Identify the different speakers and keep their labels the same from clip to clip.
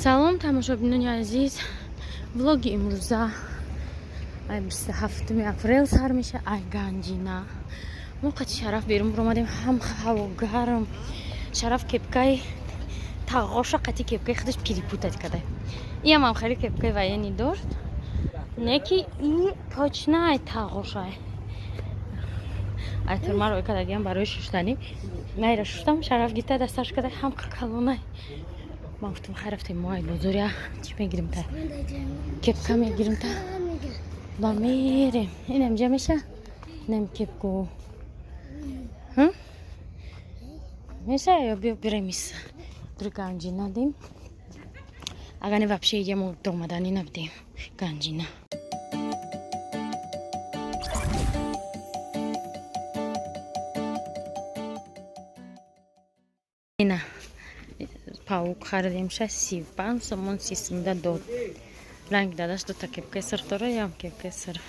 Speaker 1: Салом, тамошобинони азиз. Влоги имрӯза ай 27 апрел сар меша, ай Ганҷина. Мо қати Шараф берун буромадем, ҳам ҳаво гарм. Шараф кепкаи тағоша қати кепкаи худаш перепутать када. Иам ҳам хеле кепкаи военный дошт. Не ки и точно ай тағошай. Ай турмаро кадагиам барои шуштанӣ. Найра шуштам, Шараф гита дасташ када ҳам калонай. Ман гуфтам, хай рафтем мо ай бозоря чӣ мегирим та? Кепка мегирим та. Ба мерем. Инам ҷа меша? Инам кепку. Меша ё биё бирем ис. Дур Ганҷина дим. Агар не вообще иҷа мо домаданӣ набудем. Ганҷина. Ина паук харидем, 35 сомон, 30 сумда дод. Ранг дадаш дута кепкаи сурх дора, ям кепкаи сурх.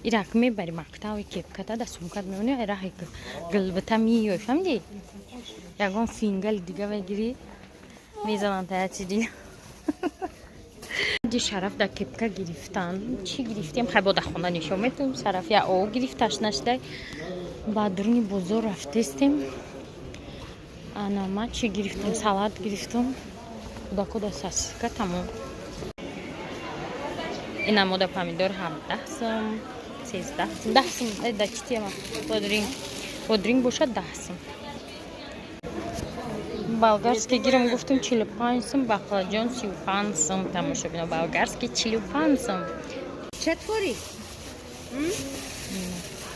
Speaker 1: Ирак мебари мактави, кепката да сумкат меони, раҳи гилбита миёй, фаҳмидӣ? Ягон фингали дига мегирӣ, мезананд та чи дига. Ди Шараф да кепка гирифтан. Чӣ гирифтем? Хай бо да хона нишон метавем. Шараф я ов гирифташ нашдай. Ба дуруни бозор рафтестем. Ана ман чӣ гирифтам? Салат гирифтам. Кӯдакода сосиска, тамом. Ина мода помидор 17 сум, 13 сум, 10 сум, да чӣ тема? Бодринг. Бодринг бошад 10 сум. Болгарский гирам гуфтам, 45 сум, баклажан 35 сум, тамошобино, болгарский 45 сум.
Speaker 2: Чатвори?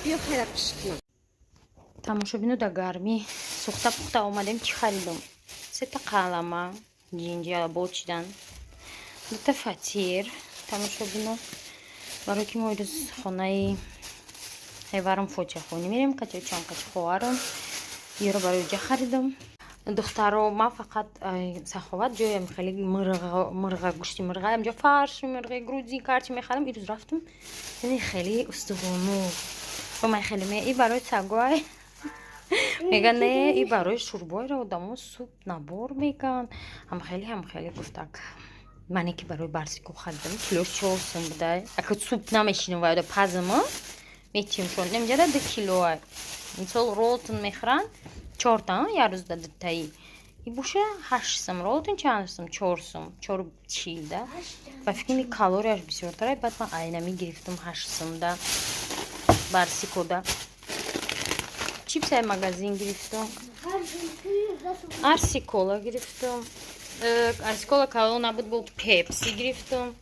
Speaker 2: Биё хайра пишкна.
Speaker 1: Тамошобино, да гармӣ сӯхта пухта омадем, чӣ харидам? Сета қалама, ҷинҷа бочидан, дута фатир, тамошобино, барои ки мо ирӯз хонаи ҳеварам фотиҳахонӣ мерем, качачам качи хоҳарам, ёро барои ҷа харидам. Духтаро, ман фақат Саховат ҷоям хеле мырға, гӯшти мырға, ҳамҷо фарши мырғи, грудинка, ҳарчи мехарам. Ирӯз рафтам, хеле устухону ман хеле ме и барои сагоай мега, не, и барои шӯрбоеро одамо суп набор меган, ҳамхеле ҳамхеле гуфтак. Мане ки барои барсико харидам, килош 4 сум будай. Ака суп намешинам, вайода пазама метимшон. Намҷада 2 килоай. Мисол, ролтон мехӯранд чорта, як рӯзда дутаи. И боша 8 сум, ролтон чанд сум? 4 сум, 4,40 да. Ба фикри калорияш бисёртарай, баъд ман айнами гирифтам 8 сумда барсикода. Чипсай магазин гирифтам, арсикола гирифтам, арсикола калон набуд, бо пепси гирифтам,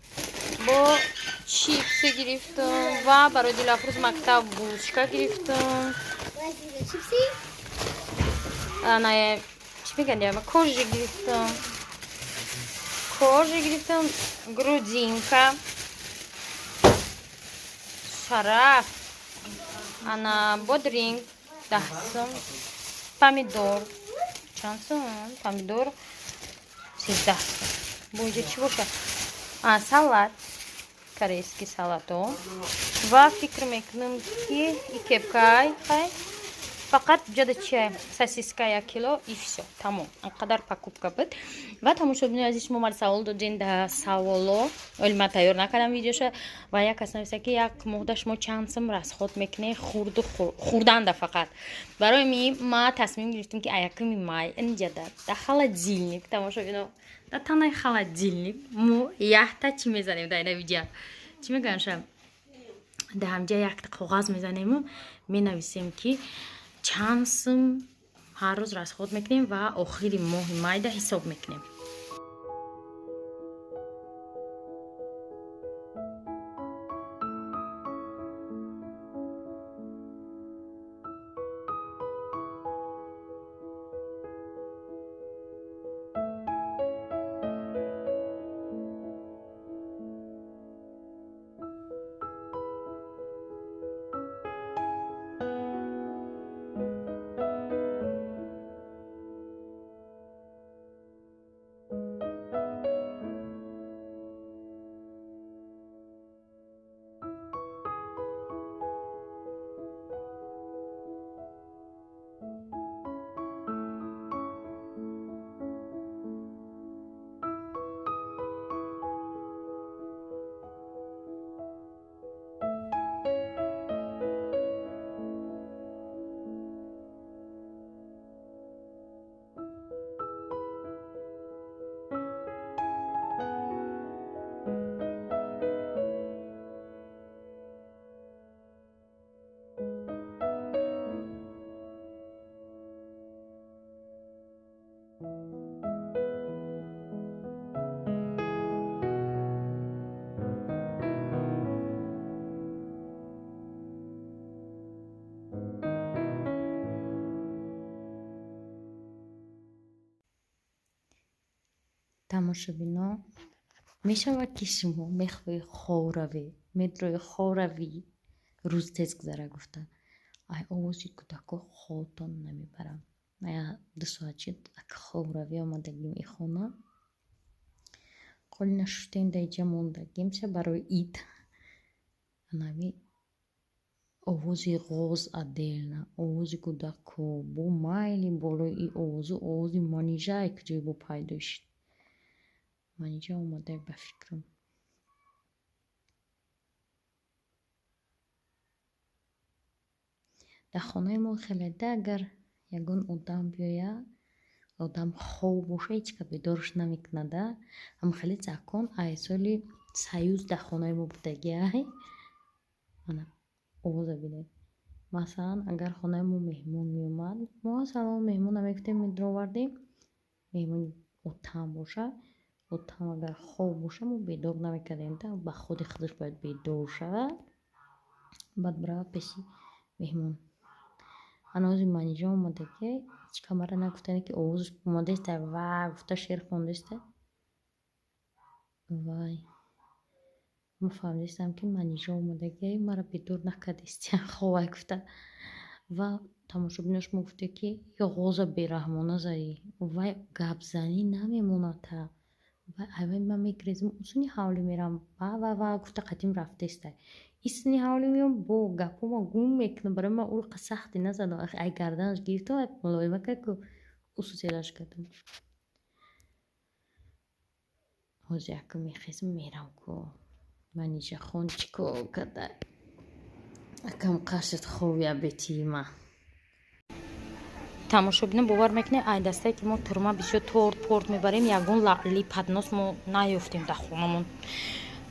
Speaker 1: бо чипси гирифтам ва барои Дилафрӯз мактаб булочка гирифтам. Ана чӣ мегӯянд, коржи гирифтам, коржи гирифтам, грудинка, Шараф, ана бодринг 10 сум, помидор чанд сум? Помидор 13 сум. Бо инҷа чӣ бошад? А, салат, корейский салато. Ва фикр мекунам, ки и кепкай, хай, фақат ҷода чия, сосиска 1 кило и всё, тамом. Анқадар покупка буд. Ва тамошобинои азиз, шумо мар савол доден да саволо, оли ман тайёр накардам видеоша. Ва як кас нависта, ки як моҳда шумо чанд сум расход мекунед хурду хурданда фақат. Барои ми ма тасмим гирифтем, ки 1 май инҷада да холодильник, тамошобино, да танаи холодильник мо якта чӣ мезанем, да ина видео чӣ мегӯям, ша да ҳамҷа якта коғаз мезанему менависем, ки чанд сум ҳар рӯз расход мекунем ва охири моҳи майда ҳисоб мекунем. Тамошобино, мешавад, ки шумо мехоҳӣ хов равӣ, медрои хов равӣ, рӯз тез гузара гуфта, ай овози кӯдако хобтон намебарам. 2 соат шуд, ак хов равӣ омадагим и хона. Қолина шуштем, дар иҷа мондагим ша барои ид. Анами овози ғоз отдельно, овози кӯдако бо майли болои и овозу овози Манижае куҷое бо пайдо шуд. Манижа омада, ба фикрам. Дар хонаи мо хеле да, агар ягон одам биёяд, одам хоб боша, ҳеҷ кас бедораш намекунада. Ама хеле закон ай соли союз дар хонаи мо будагиай. Ана овоза бинед. Масалан, агар хонаи мо меҳмон меомад, мо салом меҳмона мегуфтем, медаровардем. Меҳмони отам боша, отам агар хоб боша, мо бедор намекардем, да ба худи худаш бояд бедор шавад, баъд биравад пеши меҳмон. Ана ози Манижа омадагиай, ҳеҷ кас мара нагуфтане, ки овозаш омадаеста, ва гуфта шеър хондаеста. Вай, ма фаҳмидастам, ки Манижа омадагиай, мара бедор накардестия, ховай гуфта. Ва тамошобино, шумо гуфте, ки ё ғоза бераҳмона задӣ. Вай гапзанӣ намемонад та. Вай айвай, ман мегирезм, усуни ҳавлӣ мерам, ва ва ва гуфта қатим рафтестай. Исни ҳавлӣ меом, бо гапҳома гум мекунам. Барои ман ӯро сахте назадам. Ай гарданаш гирифтам, ай мулоима кард, ку усу зераш кардам. Ҳозир яку мехезм, мерам, ку Манижахон чӣ кор карда. Акам қашт ховия бетии ма. Тамошобино, бовар мекунед, ай дастае ки мо турма бисёр торт порт мебарем, ягон лаъли поднос мо наёфтем дар хонамон.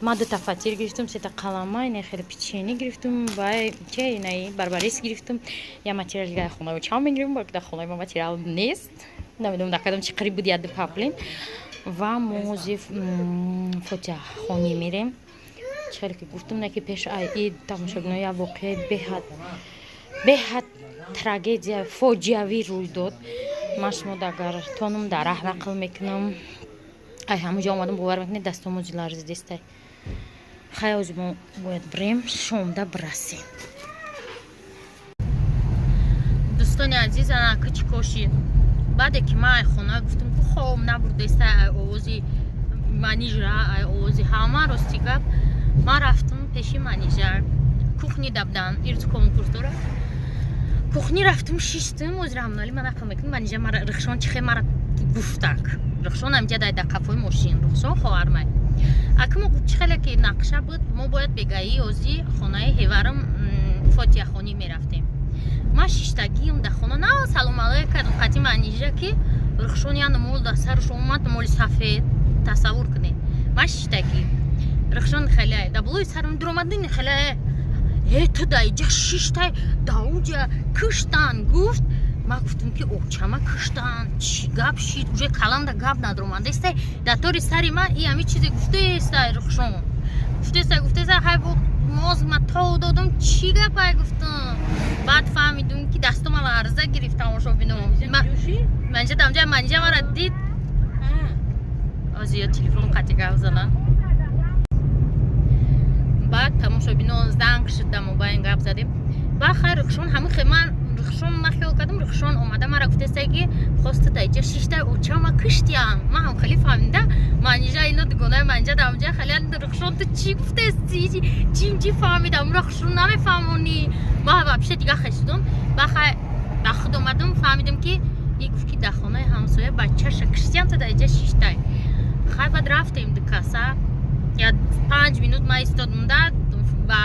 Speaker 1: Ман дута фатир гирифтам, сета қалама, ина хеле печенье гирифтам, вай че, инаи барбарис гирифтам, я материал дига хонаи чам мегирем, бо дар хонаи ма материал нест. Намедонам, дар кадом чи қариб буд, яду паплин. Ва мо ҳозир фотиҳахонӣ мерем. Чӣ хеле ки гуфтам, на ки пеш ай ид, тамошобино, як воқеаи беҳад беҳад трагедия, фоҷиавӣ рӯй дод. Ман шумо агар тонум дар раҳ нақл мекунам. Ай ҳамуҷо омадам, бовар мекунед, дастомо ларзидестай. Хай, ҳозир мо бояд бирем, шомда бирасем. Дӯстони азиз, анака чӣ коши. Баъде ки ман ай хона гуфтам, ку хоб набурдеста, ай овози Манижа, ай овози ҳама, рости гап, ман рафтам пеши Манижа, кухни дабдан ирз конкурс дора, кухни рафтам, шиштам. Озир ҳамнали ман нақл мекунам, Манижа мара, Рухшон чихе мара гуфтак. Рухшон ҳамҷа дай дар қафои мошин, Рухшон хоҳармай. Аки мо чӣ хеле ки нақша буд, мо бояд бегаӣ ози хонаи ҳеварам фотиҳахонӣ мерафтем. Ман шиштагиам дар хона, на салом алайк кардам қати Манижа, ки Рухшон яна мол дар сараш омад, моли сафед. Тасаввур кунед, ман шиштагӣ, Рухшон хеле дар болои сарам дуромадин, хеле э ту дар иҷа шиштай, дар уҷа киштан гуфт. Ман гуфтам, ки очама киштан, чӣ гап шид? Уже каланда гап надромадестай, дар тори сари ман и ҳами чизе гуфтаестай, Рухшон гуфтаестай, гуфтаестай. Хай, бо моз ма то додум, чӣ гапай гуфтам. Баъд фаҳмидум, ки дастума ларза гирифт. Тамошобино, Манижа дамҷа, Манижа мара дид. Ҳозир ё телефон қати гап занам. Баъд, тамошобино, занг шуд, дар мобайн гап задем. Баъд хай, Рухшон ҳамин хе ман Рухшон, ман хиёл кардам, Рухшон омада мара гуфтестай, ки хости дар иҷа шиштай, очама киштиян. Ман ҳам хеле фаҳмида, Манижа ино дугонаи Манижа дамҷа хеле Рухшон, ту чӣ гуфтести, чим чӣ фаҳмидам, Рухшон намефаҳмонӣ. Ман вообще дига хешидум. Баъд хай ба худ омадам, фаҳмидам, ки и гуфт, ки дар хонаи ҳамсоя бачаша киштиян, ту дар иҷа шиштай. Хай, баъд рафтем ду каса. Я 5 минут ман истодам, да ба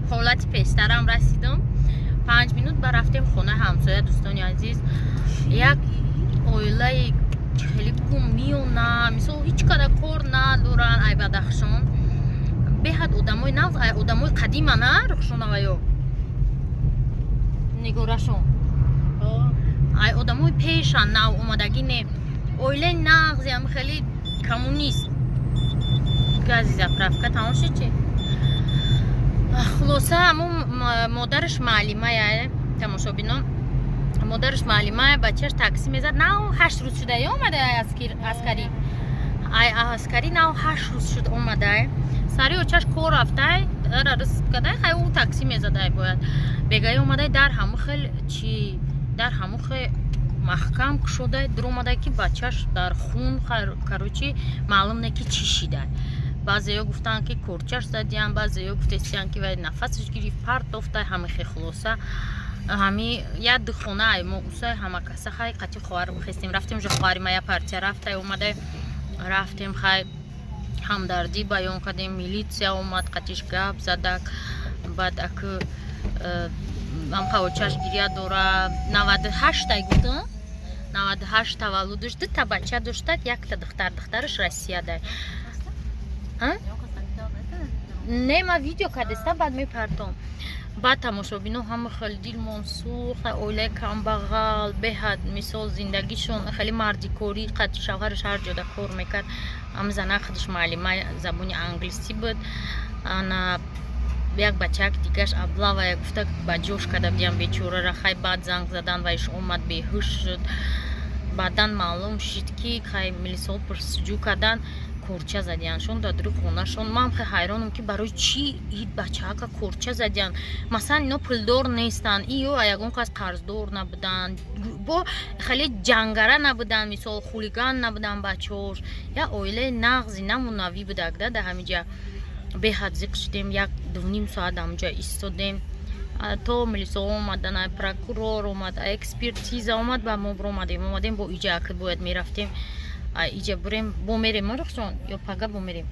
Speaker 1: ҳолати пештарам расидам, 5 минут ба рафтем хонаи ҳамсоя. Дӯстони азиз, як оилаи хеле гум миёна, мисол, ҳеҷ када кор надоранд, ай Бадахшон, беҳад одамои нав, ай одамои қадима, на Рухшонаваё Нигорашон, ай одамои пешан, нав омадагӣ не, оилаи нағзиам, хеле коммунист. Гази заправка тамом шуд чи? Хулоса, ҳамун модараш маълимая, тамошобинон, модараш маълимая, бачааш такси мезад. На 8 рӯз шуда омада аскарӣ. Ай аскари нав 8 рӯз шуд омадай. Сари очаш кор рафтай, дара рисп кадай, хай ӯ такси мезадай, бояд бегаи омадай, дар ҳаму хел чи, дар ҳаму хел маҳкам кушодай, дуромадай, ки бачаш дар хун. Короче, маълум не, ки чӣ шидай. Баъзеё гуфтанд, ки корчаш задиян, баъзеё гуфтестиян, ки вай нафасаш гирифт, партофтай. Ҳамихе хулоса, ҳами як духона ай мо усай, ҳама каса. Хай, қати хоҳарам хестем, рафтем. Уже хоҳари ма я партия рафтай, омадай, рафтем. Хай, ҳамдардӣ баён кардем, милитсия омад, қатиш гап задак. Баъд аку ҳамқа очаш гиря дора. 98-ай гуфтам, 98 таваллудаш, дута бача доштак, якта духтар, духтараш Россиядай. Не, ма видео кардеста, баъд мепартом. Баъд, тамошобино, ҳама хеле дилмон сӯхт. Оилаи камбағал, беҳад, мисол, зиндагишон хеле мардикорӣ, қад шавҳараш ҳар ҷода кор мекард. Ҳам зана худаш муаллима забони англисӣ буд. Ана як бачак дигаш аблавая гуфта, ба ҷош карда будиям бечорара. Хай, баъд занг задан, вайш омад, беҳуш шуд. Баъдан маълум шуд, ки хай, милисҳо пурсҷӯ кардан, корча задияншон дар дури хонашон. Ман хеле ҳайронам, ки барои чӣ и бачаака корча задиян? Масалан, ино пулдор нестанд, иё ягон кас қарздор набуданд, бо хеле ҷангара набуданд, мисол, хулиган набуданд бачаҳош. Як оилаи нағзи намунавӣ будак да. Дар ҳамиҷа беҳад зиқ шудем, як дуним соат ҳамҷа истодем, то милисо омадан, прокурор омад, экспертиза омад. Ба мо биромадем, омадем бо иҷа, ки бояд мерафтем, иҷа бурем, бо мерем, Рухшон, ё пага бо мерем?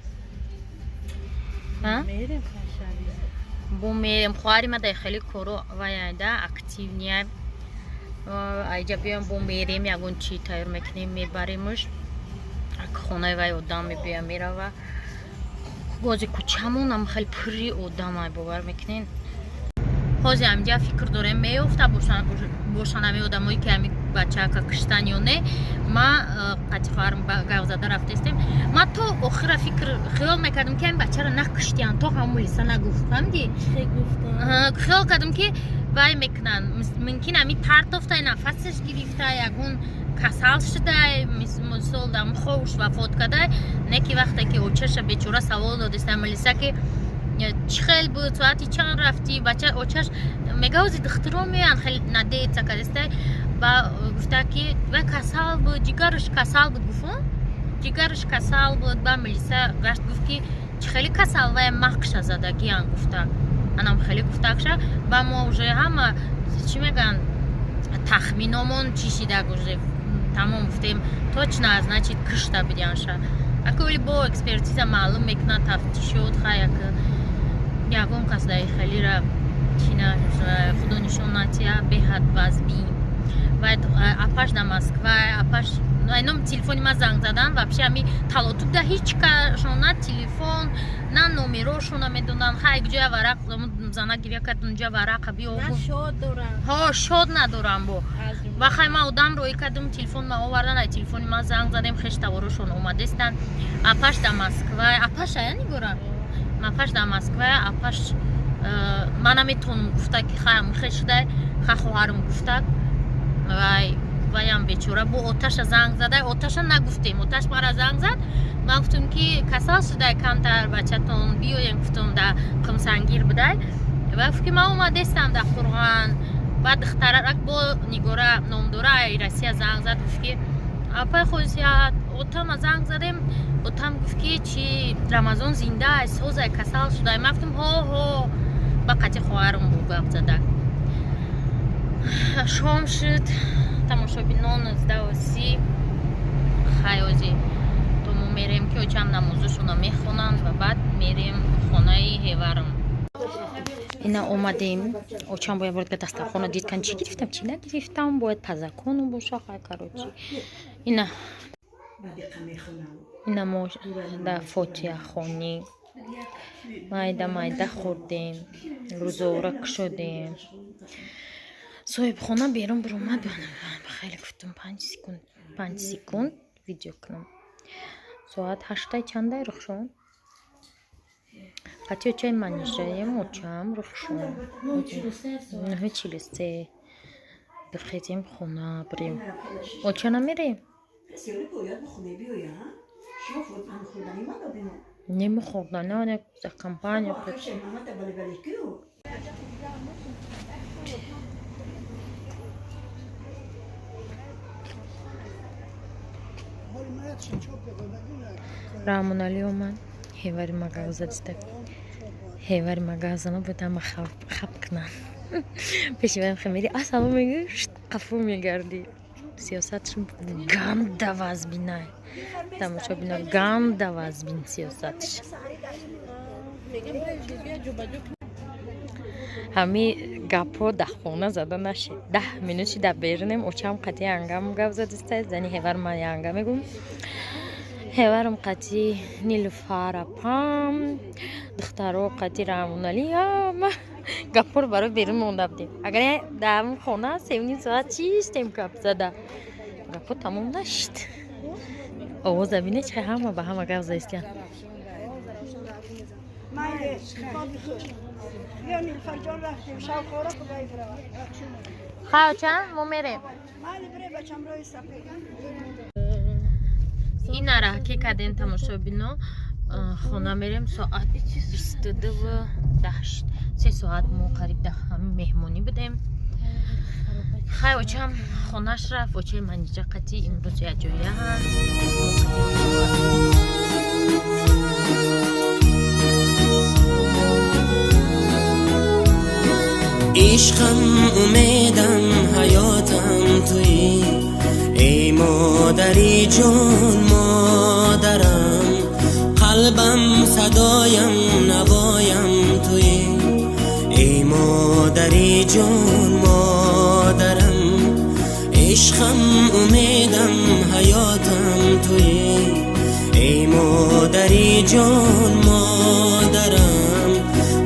Speaker 1: Бо мерем. Хоҳари ма дар хеле коро ваяда активный. Аиҷа биёем, бо мерем, ягон чи тайёр мекунем, мебаремш. Хонаи вай одам мебиёя, мерава. Бози кӯчамонам хеле пурри одамай, бовар мекунен? Ҳозир ҳаминҷа фикр дорем, меёфта бошанд ҳами одамое, ки ҳами бачаака киштан ё не. Ма қати хоҳарам гав зада рафтестем. Ма то охира фикр хиёл мекардам, ки ҳами бачаро накиштиян, то ҳам милиса нагуфт, фаҳмидӣ? Хиёл кардам, ки вай мекунанд, мумкин ҳами партофтай, нафасаш гирифта, ягон касал шудай, мисол, ховуш вафот кардай. Не ки вақте ки очаша бечора савол додиста милиса, ки чӣ хел буд, соати чанд рафтӣ, бача, очаш мега, ози духтуро меоянд, хеле надеяться кардиста. Ба гуфта, ки вай касал буд, ҷигараш касал буд, гуфт, ҷигараш касал буд. Ба милиса гашт, гуфт, ки чӣ хеле касал, вай мақша задагиян, гуфта, анам хеле гуфтакша. Ба мо уже ҳама, чӣ мегӯянд, тахминомон чӣ шидаг, уже тамом, гуфтем, точно, значит, кишта бидиянша. Аку вали бо экспертиза маълум мекунад, тафтишот. Хай, як ягон кас дар хелира чина, худо нишон натия, беҳад вазбин. Вай апаш дар Москва, апаш айном телефони ма занг задан. Вообще, ами талотуб да ҳеҷ кашон на телефон, на номерошон намедонанд. Хай, ҷоя варақ зана гиря кард, унҷа варақа биё. Ҳо, шод надорам бо. Ва хай, ма одам роӣ кардам, телефон ма овардан, ай телефони ма занг задем, хеш таворошон омадестанд. Апаш дар Москва, апаш ая нигора, апаш дар Москва. Апаш ман наметавонам гуфта, ки хай, михе шудай. Ха, хоҳарам гуфта, вай ваям бечора бо оташа занг задай, оташа нагуфтем. Оташ мара занг зад, ман гуфтам, ки касал шудай камтар бачатон, биёем, гуфтам, да Қумсангир будай. Ва гуфт, ки ман омадестам дар Қурған. Баъд духтарак бо Нигора ном дора, ай Россия занг зад, гуфт, ки апай Хосият, отама занг задем, отам гуфт, ки чи Рамазон зиндаай, созай, касал шудай. Ман гуфтам, ҳо ҳо. Ба қати хоҳарам бо гап зада. Шом шуд, тамошобинон, 19:30. Хай, ози то мо мерем, ки очам намозошона мехонанд, ва баъд мерем хонаи ҳеварам. Ина омадем, очам бояд борд дастархона дид кан, чӣ гирифтам, чӣ нагирифтам, бояд по закону боша. Хай, короче, ина ина мо да фотиҳахонӣ майда майда хӯрдем, рӯзора кушодем. Соҳибхона берун биромад, хеле гуфтум, 5 секунд, 5 секунд видео кунам. Соат ҳаштай чандай, Рухшон? Қати очаи Манижаем, очам, Рухшон, 9:43. Бихезем, хона бирем. Оча, намерем? Нему хӯрдана за компания. Раҳмоналӣ омад, ҳевари магаза дида, ҳевари магазано буд, ама хап кунам. Пеши ваям хе мери, ассалом мегӯ, қафо мегардӣ. Сиёсатш ганда вазбинай. Тамошобино, ганда вазбин сиёсатш. Ҳами гапҳо дар хона зада нашид. 10 минути дар берунем, очам қатъи ангам гап задиста, зани ҳевар ман янга мегӯм. Ҳеварам қатъи Нилуфара пам, духтаро қатъи Раҳмоналӣ, ҳама гапҳоро барои берун монда будем. Агар дар ҳамин хона 3,5 соат чиштем гап зада, гапҳо тамом нашид. Овоза бинед, чӣ ҳама ба ҳама гап заистиянд. Хай, оча, мо мерем. Ин араҳакӣ кардем, тамошобино, хона мерем, соат 22:10. 3 соат мо қариб дар ҳамин меҳмонӣ будем. Хай, очам хонаш рафт, очаи Маниҷа қатӣ имрӯз якҷояанд.
Speaker 3: Ишқам, умедам, ҳаётам туӣ, эй модари ҷон, модарам, қалбам, садоям, навоям туӣ, эй модари ҷон, модарам, ишқам, умедам, ҳаётам туӣ, эй модари ҷон, модарам,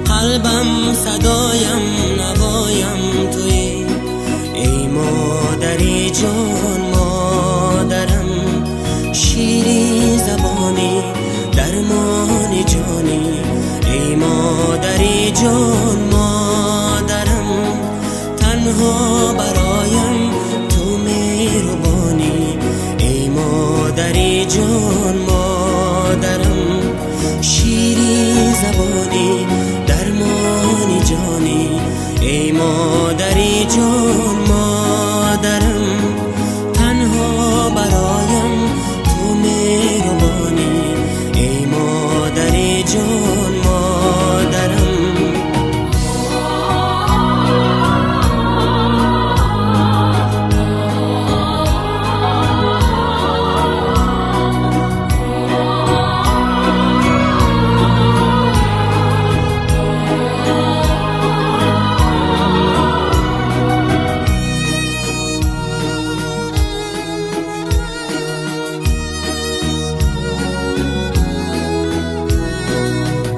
Speaker 3: қалбам, садоям, навоям туӣ, эй модари ҷон, модарам, шири забонӣ, дармони ҷонӣ, эй модари ҷон, модарам, танҳо бароям ту меҳрубонӣ, эй модари ҷон, модарам, шири забонӣ, дармони ҷонӣ, эй модари ҷон, модарам, танҳо бароям ту меҳрубонӣ, эй модари ҷон, модарам.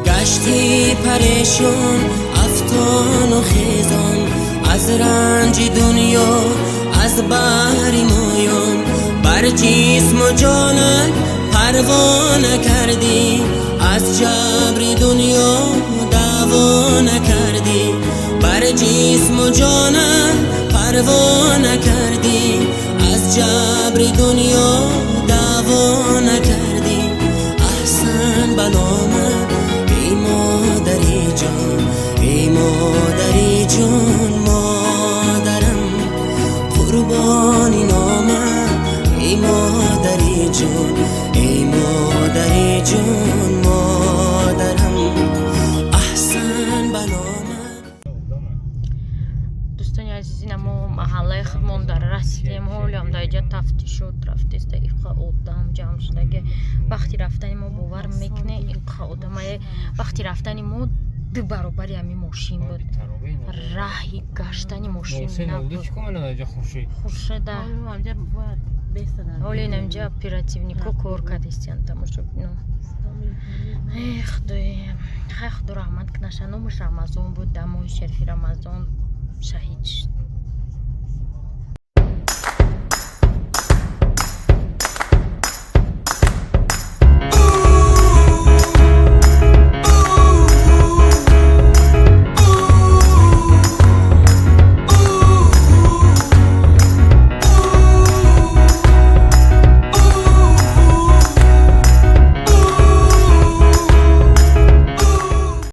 Speaker 3: Гашти парешон, афтону хезон, аз ранҷи дунё, аз баҳри моён, бар ҷисму ҷонат парво накардӣ, аз ҷабри дунё даъво накардӣ, бар ҷисму ҷонат парво накардӣ, аз ҷабри дунё даъво накардӣ. Аҳсан ба номат, эй модари ҷон, эй модари ҷон, модарам, қурбони номат, эй модари ҷон, эй модари ҷон, модарам, аҳсан ба номат.
Speaker 1: Дӯстони азиз, ина мо маҳаллаи худмон дар расидем. Ҳолиам дар иҷа тафтишот рафтеста, иқа одам ҷамъ шудаге. Вақти рафтани мо, бовар мекуне, иқа одамае, вақти рафтани мо ду баробари ҳамин мошин буд, раҳи гаштани мошин набуд. Хуршеда ҳоли инамҷа оперативнико кор кардистиян, тамошобино. Эй худои, хай, худо раҳмат кунаша. Номаш Рамазон буд, дар моҳи шарифи Рамазон шаҳид шуд.